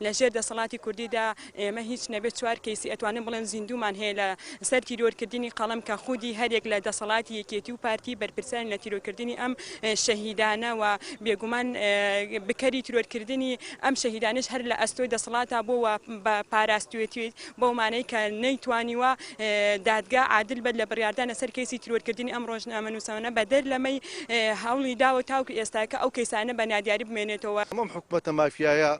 لە ژێر دەسەڵاتی کوردیدا ئێمە هیچ نەبێت چوار کەیسی ئەتوانم بڵێم زیندوومان هەیە لە سەر تیرۆرکردنی قەڵەم کە خودی هەریەک لە دەسەڵاتی یەکێتی و پارتی بەرپرسیارن لە تیرۆرکردنی ئەم شەهیدانە و بێگومان بکەری تیرۆرکردنی ئەم شەهیدانەش هەر لە ئەستۆی دەسەڵاتا بووە و بە پاراستوێتی بەو مانای کە نەیتوانیوە دادگا عادل بێت لە بڕیاردان لەسەر کەیسی تیرۆرکردنی ئەم ڕۆژنامەنووسانە بەدەر لەمەی هەوڵی داوە تاوەکو ئێستاکە ئەو کەیسانە بە نادیاری بمێنێتەوە. ئەم حکومەتە مافیایە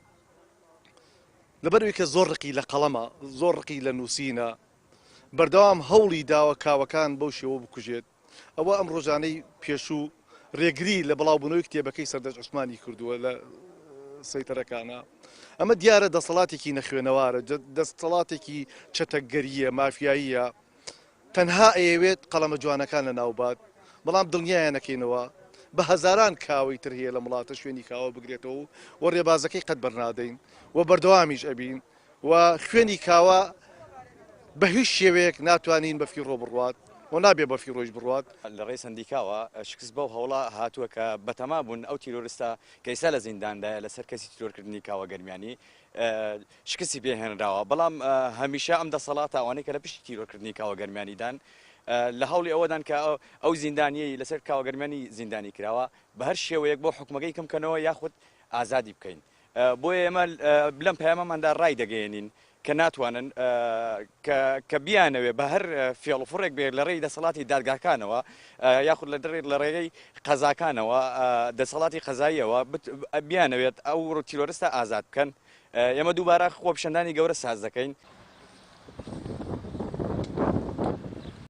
لەبەرئەوەی کە زۆر ڕقی لە قەڵەمە، زۆر ڕقی لە نووسینە، بەردەوام هەوڵی داوە کاوەکان بەو شێوە بکوژێت. ئەوە ئەم ڕۆژانەی پێشوو ڕێگری لە بڵاوبوونەوەی کتێبەکەی سەردەشت عوسمانی کردووە لە سەیتەرەکانە. ئەمە دیارە دەسەڵاتێکی نەخوێنەوارە، دەسەڵاتێکی چەتەگەرییە، مافیاییە. تەنها ئەیەوێت قەڵەمە جوانەکان لەناوبات، بەڵام دڵنیایان ئەکەینەوە بە هەزاران کاوەی تر هەیە لەم وڵاتە شوێنی کاوە بگرێتەوە و ڕێبازەکەی قەت بەرنادەین و بەردەوامیش ئەبین و خوێنی کاوە بە هیچ شێوەیەک ناتوانین بە فیڕۆ بڕوات و نابێ بە فیڕۆیش بڕوات. لە ڕێی سەندیکاوە شکست بەو هەوڵە هاتووە کە بەتەما بوون ئەو تیرۆرستە کە ئیستا لە زینداندایە لەسەر کەسی تیرۆرکردنی کاوە گەرمیانی شکستی پێ هێنراوە، بەڵام هەمیشە ئەم دەسەڵاتە ئەوانەی کە لە پشتی تیرۆرکردنی کاوە گەرمیانیدان لە هەوڵی ئەوەدان کە ئەو زیندانیەی لەسەر کاوە گەرمیانی زیندانی کراوە بە هەر شێوەیەک بۆ حوکمەکەی کەم کەنەوە یاخود ئازادی بکەین. بۆیە ئێمە لەم پەیامەماندا ڕایدەگەیەنین کە ناتوانن کە بیانەوێ بە هەر فێڵ و فڕێک بێت لە ڕێی دەسەڵاتی دادگاکانەوە یاخود لە ڕێگەی قەزاکانەوە دەسەڵاتی قەزاییەوە بیانەوێت ئەو تیرۆرستە ئازاد بکەن ئێمە دووبارە خۆپیشاندانی گەورە ساز دەکەین.